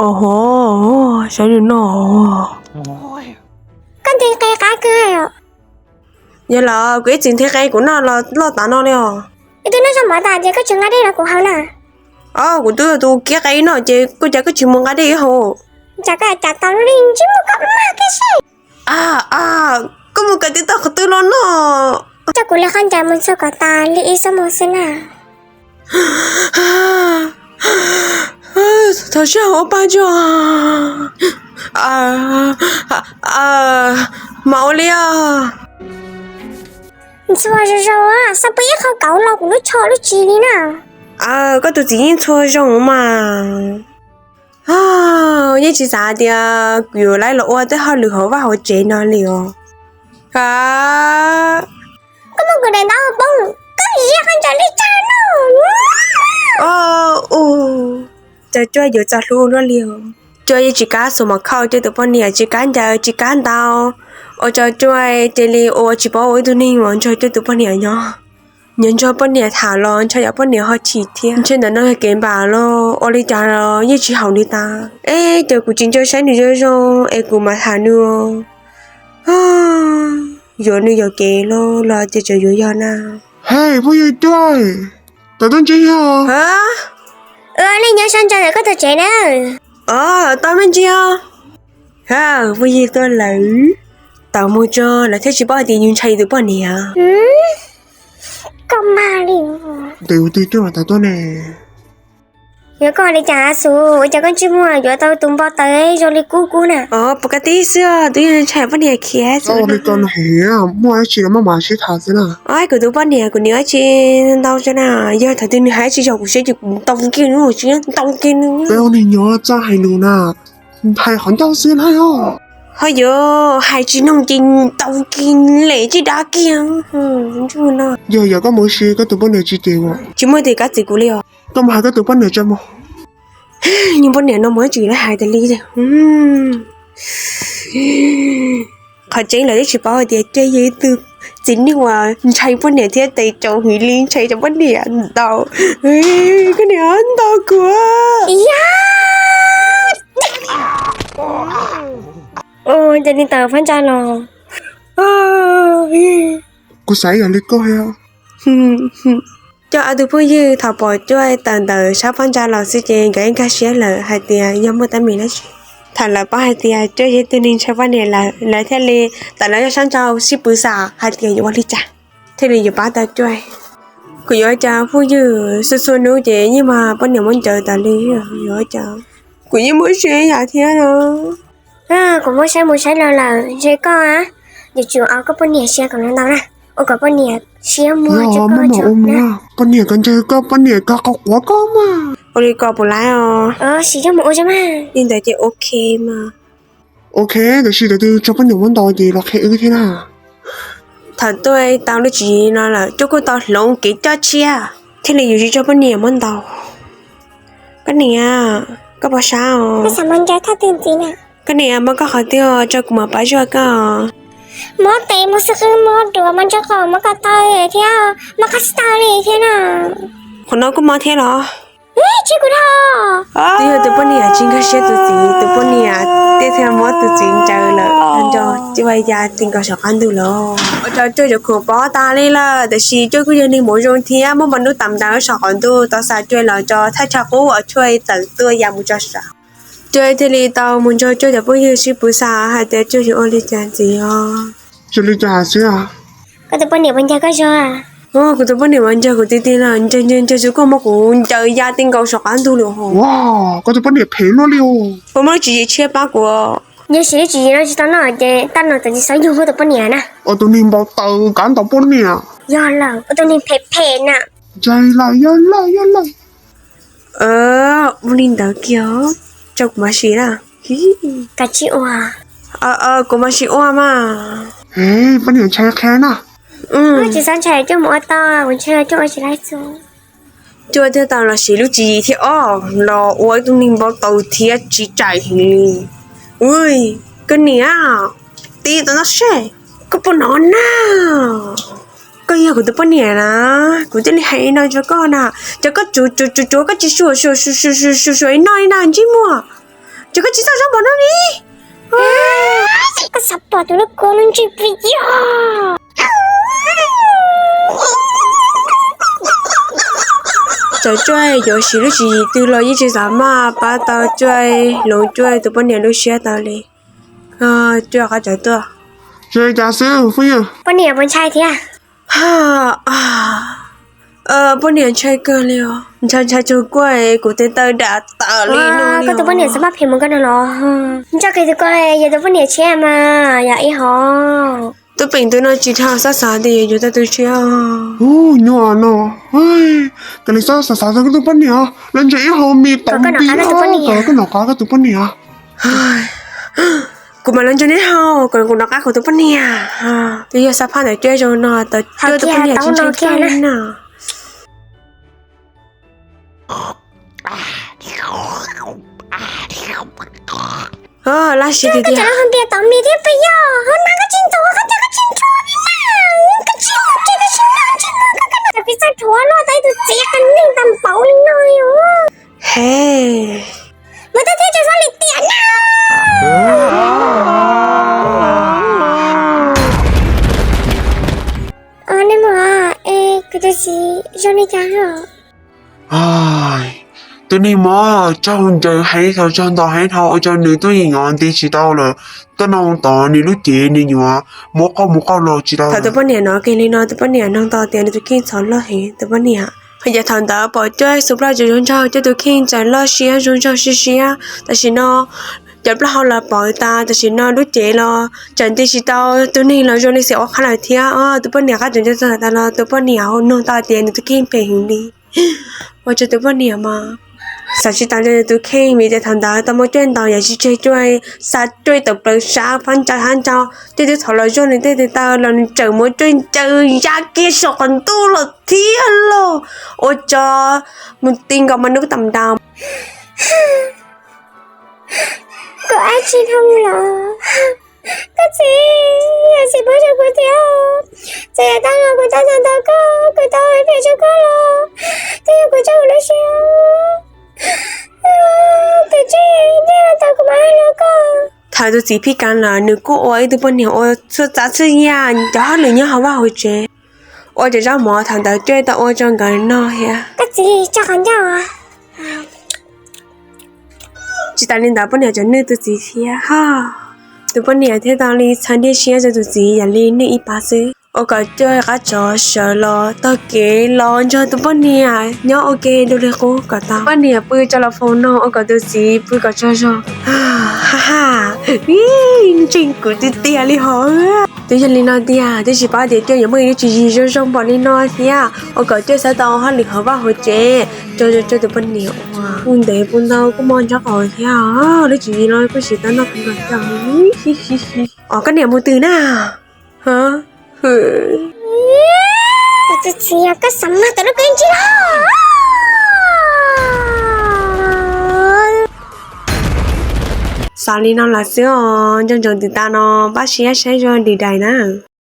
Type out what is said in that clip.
Os ho, saib nws noj. Koj nti qe qab kawg. Yog los kuv ib txwm nti qe kuv noj los loj tas no li os. Ib tug noj zog mov tas ces koj tsis nqa dej los kuv haus na. Os, kuv twb yog tus kiab qe ib no ces koj cas koj tsis mus nqa dej ib haus. Cas koj cas tau lub li ntsej muag koj mag kiag seb. A, a, koj mus kawm tib tag qhov twg los no? Coj kuv li qhov ncauj mus txog kom tas li ib xuab moos xwb na. Thov sij hawm ua pab tso. Mas ua li os. Ntxhua zoo zoo, xav pw ib qho kauv los kuv lub tsho lub tsis li na. Koj tus txiv yeej ntxhua zoo mas. Yeej tsis xav tias kuv yuav laib los ua tej hauj lwm hauv vaj hauv tsev no li os. Koj muab kuv daim ntaub poob, koj ziab qhov ntawd li cas no? Cas Cuaj yuav txo hlub luaj li os. Cuaj yeej tsis kam xuas mos khauj Cuaj tus poj niam, tsis kam ncaws tsis kam ntaus, ua rau Cuaj cia li ua tsis paub ua ib tug neeg uas nrog Cuaj tus poj niam nyob. Nyob nrog poj niam tham los ntshe yog poj niam ho chim thiab. Ntshe ntawm no yog kev npam los ua li cas los yeej tsis haum li tas. Eb, ces kuv tsis nco saib nws zoo zoo es kuv mam tham nws. Yuav nws yuam kev los los ces tseem yuav yog na. Hej, phooj ywg Cuaj, tau tuaj ntsib yog. Ua li nyob sab ntsa ntawm koj tus tsev na. Tau me ntsis os. Phooj ywg tuaj lawm, tau mus tso lawv thiaj tsis paub hais tias yus ntshai tus poj niam. Koj mag li. Ntes ua twg Cuaj mas tau tuaj ne? Yuav koj li cas Xus, ua cas koj ntsej muag yuav tau tus npau taws zoo li kub kub na? Os, pom kab tib xwb, twb yog ntshai poj niam khiav xwb. Ua li ko no heev, muaj dab tsi los maj mam sib tham xwb na. Os, kuv tus poj niam kuv niam dab tsi ntau tso na, yog thaum twg nws hais dab tsi yog kuv siab ces kuv ntaus kiag nws, tsis ntaus kiag nws. Peb ua neeg nyob txhob hais lus na, hais qhov ncauj xwb na os. Ho yuav hais tsis noog ces ntaus kiag lem tsis dab kiag. Ntsuag no. Yog yog koj mus ua si koj tus poj niam tsis ces ua. Tsis muaj tus kav txim kuv li os. Koj mus hais koj tus poj niam tso mus. Nws poj niam no mus dab tsi lawv hais tas li. Qhov tseeb lawv twb tsis paub hais tias Cuaj yog ib tug txiv neej uas ntshai poj niam thiab tes tsaus heev li, ntshai cov poj niam ntaus. Koj niam ntaus kuv. Ces li tawm phab ntsa los. Kuv xav yog li koj. Coj ob tug phooj ywg thaum pom Cuaj tawm ntawm sab phab ntsa los xwb ces nkawd nkag siab lawm hais tias yog muaj teeb meem dab tsi. Thaum lawv paub hais tias Cuaj yog ib tug neeg ntshai poj niam lawm, lawv thiaj li tawm los zaj sab nraud sib pw xav hais tias yuav ua li cas thiaj li yuav pab tau Cuaj. Kuv yuav ua cas phooj ywg, txhua txhua hnub ces yeej mas poj niam muab ncaws tas li, yuav ua cas? Kuv yeej muaj siab ib yam thiab no. Kuv muab saib mus saib los lawm ntshe koj yuav tsum ua koj poj niam siab kom ntau na, ua kom poj niam siab muag rau koj. Poj niam kom ntshe koj poj niam kom qhov quav koj mas. Ua li ko puas laib os? Sim coj mus ua tso mas. Li ntawd ces ok mas. Ok, tiam sis tus twg tso poj niam muab ntaus ces los qhia wb thiab na. Thaum tuaj tau lub tswv yim no lawm Cuaj kuj tau hloov kev coj tshiab thiaj li yuav tsis tso poj niam muab ntaus. Koj niam, koj puas sab os? Koj niam, muab koj qhov twg tso kuv mam pab zuaj koj. Muab tes muab xwb qwb muab duav muab ntsa qhov muab ko taw thiab muab qhov txhais taw li thiab na. Qhov no kuj mob thiab los? Tsis kuv dhau. Twb yog tus poj niam tsis nkag siab tus txiv, tus poj niam thiaj muab tus txiv ncaws lawm. Nco Cuaj ya ti nkaus saum qab ntug lawm. Ua rau Cuaj cov khuam poob tas li lawm, tiam sis Cuaj kuj yog neeg mus zoo thiab muaj npau hnub tam ntaws saum qaum ntuj tau xa Cuaj los tso thaj chaw qub uas Cuaj tawm tuaj ya mus tso saum. Cuaj thiaj li tau mus nrog Cuaj cov phooj ywg sib pw xav hais tias Cuaj yuav ua li cas ntxiv os. Zoo li cas xwb? Koj tus poj niam puas ncaws koj zog? Kuv tus poj niam mas ncaws kuv tiag tiag na, ncaws ncaws ncaws xwb koj muab kuv ncaws ya ti nkaus saum qab ntug lawm ho. Koj tus poj niam phem luaj li os. Puas muaj lub tswv yim tshiab pab kuv? Yog siv lub tswv yim no tsis tau noj ces tag no txawm tsis xav yug koj tus poj niam na. Ua tus neeg npau taws kav ntaus poj niam. Yog lawm, ua tus neeg phem phem na. Ntshe lawm, yog lawm, yog lawm. Ua li ntawd kiag, tso kuv mam sim na. Kav tsij ua. Kuv mam sim ua mas. Poj niam ntshai qhia na. Tsis txhob ntshai, Cuaj mus ua tau, kuv ntshai Cuaj ua tsis laib txog. Cuaj thiaj tau los siv lub tswv yim thiab os, los ua ib tug neeg npau taws thiab tsis txaus heev li. Ua, koj niam, tib tau no seb, koj puas hnov na? Koj yog kuv tus poj niam na, kuv thiaj li hais li no rau koj na. Ces koj tsuav tsuav tsuav tsuav koj tsis suam suam suam suam suam suam ib no li na ntsej muag, ces koj tsis txawj zaub mov no li. Koj xav pom tus lub kua lub ntsej plig yog. Txawm Cuaj yuav siv lub tswv yim twg los yeej tsis xav maj pab tau Cuaj, hloov Cuaj tus poj niam lub siab tau li. Cuaj qab cawv tuaj. Ces cas xwb phooj ywg? Poj niam puas ntshai thiab? Poj niam ntshai kawg li os. Ntshai ntshai tsuag kuaj, kuv tes taw dam tawm li no. Koj tus poj niam xav maj phem mus koj no los? Ntsoj kiag tus ko, yog tus poj niam tshiab mas yog ib hov. Tub Peem tus no tsis dhau xav xav tias yuav tau tus tshiab. Nyuaj no, koj li xav xav xav tau koj tus poj niam, los ntseeg ib hov me tau koj nov qab koj tus poj niam. Kuv mam los ntseeg neb hov, kom kuv nov qab kuv tus poj niam. Twb yog xab phaj ntawm Cuaj zoo no tau Cuaj tus poj niam tsis ntseeg Cuaj na. Laj siab tiag tiag. Ho ntias tom mis thiab pes yog ho na koj tsis ntxuav koj coj koj tsis ntxuav li na. Koj tsis mus ces koj tsis mus tsis mus koj koj txawm pis txawj rhuav luaj tau ib tug txiv qee neeg tag npaum li no li. He, mus tau thiab tsis txhob li tiam na. Nej mus es kuv tus txiv zoo li cas? Tus neeg mob tsaug ntawd heev dhau, tsaug ntau heev dhau ua rau nws twb yeej nti tsis tau lawm. Tuaj nug tod nws lub cev nws yuav mus qauj mus qauj los tsis tau. Thaum tus poj niam hnov kiag li no tus poj niam nug tau tias nws tus kheej txhom loj heev, tus poj niam. Ces thaum ntawd pom Cuaj xub plaj tsuas zoo nraug, Cuaj tus kheej txawm loj siab zoo nraug siab siab. Tam sim no cov plaub hau los pov tas, tam sim no lub cev los tseem nti tsis tau, tus neeg los zoo li xiam ua qhab lawm thiab. Tus poj niam qab tseem nco txog tas los tus poj niam nug tau tias nws tus kheej phem heev li. Ua rau tus poj niam mas xav tsis tas li nws tus kheej, vim tias thaum ntawd tau muab Cuaj ntaus yam tsis tseg, Cuaj xa Cuaj tawm plaws sab phab ntsa hab ntsa, Cuaj twb txhom los zuag nws tej tes taw los nws tseem muab Cuaj ncaws ya kiag saum qaum ntuj lawm thiab lauj. Ua rau mus ti nkaus mas nws kuj tam ntaus. Kuv ab tsis dhau lawm. Koj txiv, yog txiv pab rau kuv thiab, txiv yog tag los kuv tau txog ntawm koj, kuv tau hais phem rau koj los twb yog kuv tso kuv lub siab, tus tseeb tiag tau kuv mam hais rau koj. Thaum tus txiv phij kas lawm nws kuj ua ib tug poj niam ua txhua tsav txhua yam cov hauj lwm nyob hauv vaj hauv tsev, ua cov zaub mov thaum ntawd Cuaj tau ua rau nkawd noj thiab. Koj txiv tso qhov ncauj. Tsis tas li ntawd poj niam tseem nwj tus txiv thiab ho. Tus poj niam thiaj tau li txhawb ntiag siab rau tus txiv yam li nwj ib pab xwb, ua kom Cuaj qab tsov sawv los taug kev los nrog tus poj niam nyob ua ke dua li qub kom tau. Poj niam pw tso los faus no ua kom tus txiv pw kom tsaug zog. Ha ha, ntseeg kuv tiag tiag li hos. Twb yog li no tiag, twb tsis paub tias Cuaj yuav muaj ib lub tswv yim zoo zoo npaum li no thiab, ua kom Cuaj xav tau hauj lwm hauv vaj hauv tsev, rau rau tus poj niam uas kuj ntev puv ntau kuj mob nraub qaum thiab os. Lub tswv yim los kuj tsis tau noj qhov nkaus thiab. Os, koj niam mus twg na? Kuv tus txiv, koj xav mag tau lub koj ntsis los? Xav li no lawm xwb os, nco ntsoov tiv tas no pab siab saib zoo li dais na.